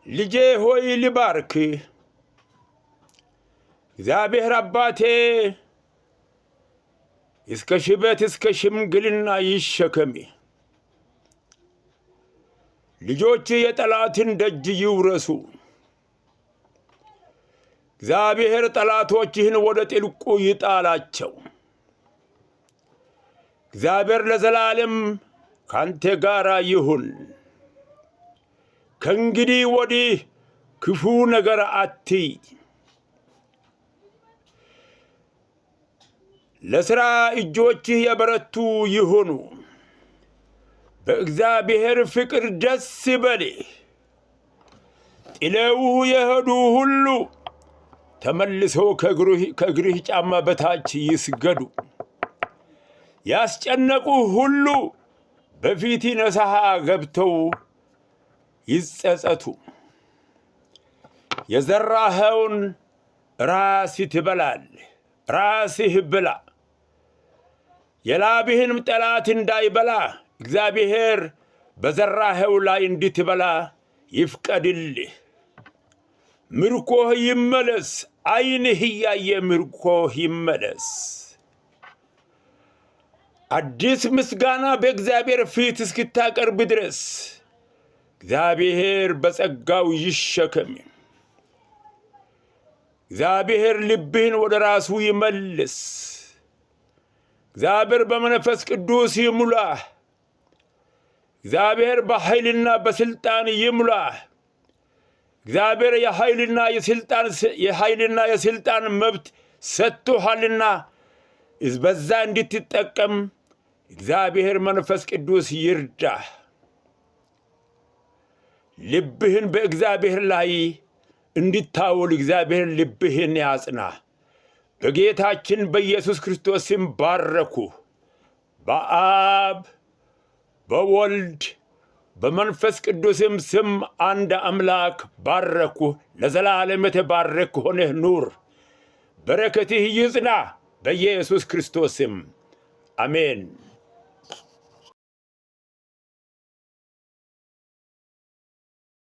ልጄ ሆይ ልባርክህ። እግዚአብሔር አባቴ እስከ ሽበት እስከ ሽምግልና ይሸከምህ። ልጆችህ የጠላትን ደጅ ይውረሱ። እግዚአብሔር ጠላቶችህን ወደ ጥልቁ ይጣላቸው። እግዚአብሔር ለዘላለም ካንተ ጋር ይሁን። ከእንግዲህ ወዲህ ክፉ ነገር አትይ። ለሥራ እጆችህ የበረቱ ይሁኑ። በእግዚአብሔር ፍቅር ደስ ይበልህ። ጥለውህ የሄዱ ሁሉ ተመልሰው ከእግርህ ጫማ በታች ይስገዱ። ያስጨነቁ ሁሉ በፊት ንስሐ ገብተው ይጸጸቱ። የዘራኸውን ራስህ ትበላለህ፣ ራስህ ብላ። የላብህንም ጠላት እንዳይበላ እግዚአብሔር በዘራኸው ላይ እንድትበላ ይፍቀድልህ። ምርኮህ ይመለስ፣ ዓይንህ እያየ ምርኮህ ይመለስ። አዲስ ምስጋና በእግዚአብሔር ፊት እስክታቀርብ ድረስ እግዚአብሔር በጸጋው ይሸከም። እግዚአብሔር ልብህን ወደ ራሱ ይመልስ። እግዚአብሔር በመንፈስ ቅዱስ ይሙላህ። እግዚአብሔር በኃይልና በስልጣን ይሙላህ። እግዚአብሔር የኃይልና የስልጣን መብት ሰጥቶሃልና በዛ እንድትጠቀም እግዚአብሔር መንፈስ ቅዱስ ይርዳህ። ልብህን በእግዚአብሔር ላይ እንድታውል እግዚአብሔር ልብህን ያጽና። በጌታችን በኢየሱስ ክርስቶስ ስም ባረኩህ። በአብ፣ በወልድ፣ በመንፈስ ቅዱስም ስም አንድ አምላክ ባረኩህ። ለዘላለም የተባረክ ሆነህ ኑር። በረከትህ ይጽና በኢየሱስ ክርስቶስ ስም፣ አሜን።